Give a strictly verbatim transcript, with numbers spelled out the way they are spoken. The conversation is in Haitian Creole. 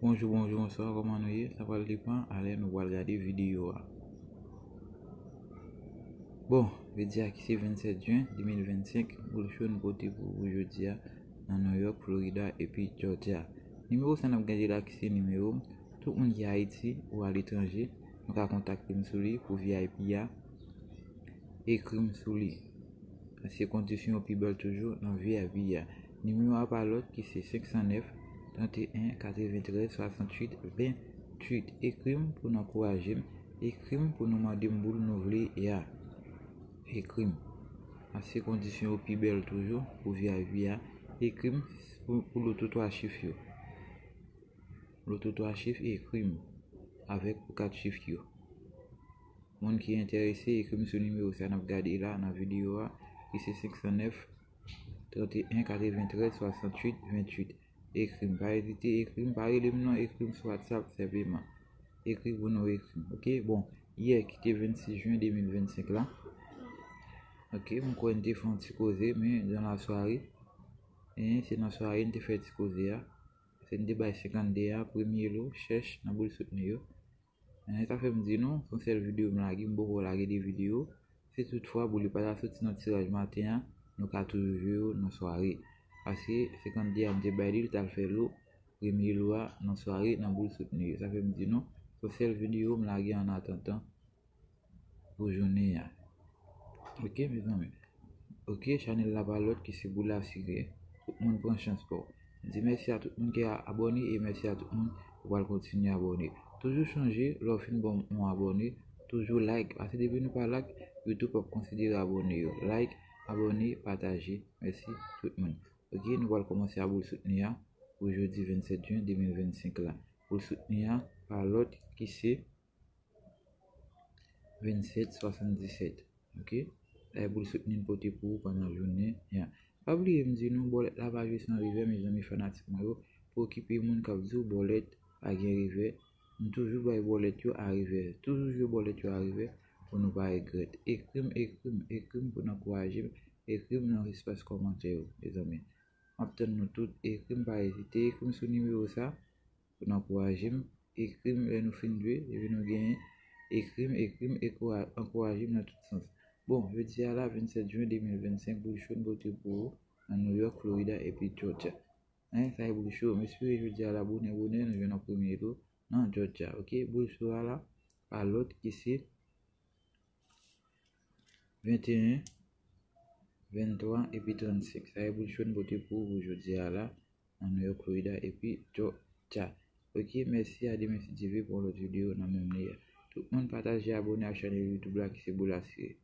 Bonjou, bonjou, bonswa, kòman nou ye? Sa pral depann a lè nou pral gade videyo a. Bon, jodi a ki se vennsèt jen de mil vennsenk, boul cho n pote pou ou jodi a nan New York, Florida epi Georgia. Nimewo sa n ap gade la ki se nimewo m. Tout moun ki Ayiti ou aletranje, nou ka kontakte m sou li pou V I P a. Ekri m sou li. Paske kondisyon yo pi bèl toujou nan V I P a. Nimewo a pa lòt ki se senk san nèf, trannteyen, katreventrèz, swasanntuit, venntuit. Ekri m pou n ankouraje m. Ekri m pou nou mande m boul nou vle a. Ekri m. Paske kondisyon yo pi bèl toujou pou V I P a. Ekri m pou, pou loto twa chif yo. Loto twa chif, ekri m avèk pou kat chif yo. Moun ki enterese, ekri m sou nimewo sa n ap gade la nan videyo a, ki se senk san nèf, trannteyen, katreventrèz, swasanntuit, venntuit. Ekri m, pa ezite, ekri m, pa rele m non, ekri m sou WhatsApp senpleman. Ekri pou nou ekri m, oke? Bon, yè ki te vennsis jen de mil vennsenk la, oke, m kwè n te fè yon ti koze, men dans la soirée, en, se nan sware n te fè ti koze a. Se n te bay senkannde a, premye lo, chèch nan boul soutni yo. Men sa fè m di nou, se yon sèl videyo m lage, m poko lage de videyo. Si toutfwa boul yo pa ta soti nan tiraj maten an, nou ka toujou jwe yo nan sware. Paske senkannde a m te bay li, li t al fè lo, premye lo a nan sware nan boul soutni yo. Sa fè m di nou, se yon sèl videyo m lage an atandan pou jounen an. Oke, mezanmi. Oke, chanèl la pa lòt ki se boul asire. Tout moun pran chans pa w. M di mèsi a tout moun ki a-, abòne e mèsi a tout moun ki pral kontinye abòne. Toujou chonje, lè w fin ban m yon abòne, toujou like. Paske depi nou pa like, YouTube p ap konsidere abòne yo. Like, abòne, pataje. Mèsi tout moun. Oke, nou pral kòmanse a boul soutni a pou jodi vennsèt jen de mil vennsenk la. Boul soutni a pa lòt ki se vennsèt swasanndisèt. Oke? Sa e boul soutni n pote pou ou pandan jounen an. Pa bliye m di nou, bòlèt la pa jwe san revè, mezanmi fanatik mwen yo. Pa okipe moun k ap di w bòlèt pa gen revè. M toujou bay bòlèt yo a revè. Toujou jwe bòlèt yo a revè pou nou pa regrèt. Ekri m, ekri m, ekri m pou n ankouraje m. Ekri m nan espas kòmantè yo, mezanmi. M ap tann nou tout. Ekri m, pa ezite. Ekri m sou nimewo sa pou n ankouraje m. Ekri m lè nou fin jwe, epi nou genyen. Ekri m, ekri m, ekora-, ankouraje m nan tout sans. Bon, jodi a la, vennsèt jen de mil vennsenk, boul cho n pote pou ou nan New York, Florida epi Georgia. En, sa e boul cho. M espere jodi a la, bonè, bonè, nou jwenn yon premye lo nan Georgia. Oke, boul cho a la, pa lòt ki se venteyen, venntwa epi trannsenk. Sa e boul cho n pote pou ou pou jodi a la, nan New York, Florida epi Georgia. Oke, mèsi, a demen si Dye vle pou yon lòt videyo nan menm lè a. Tout moun pataje, abòne ak chanèl YouTube la ki se Boul Asire.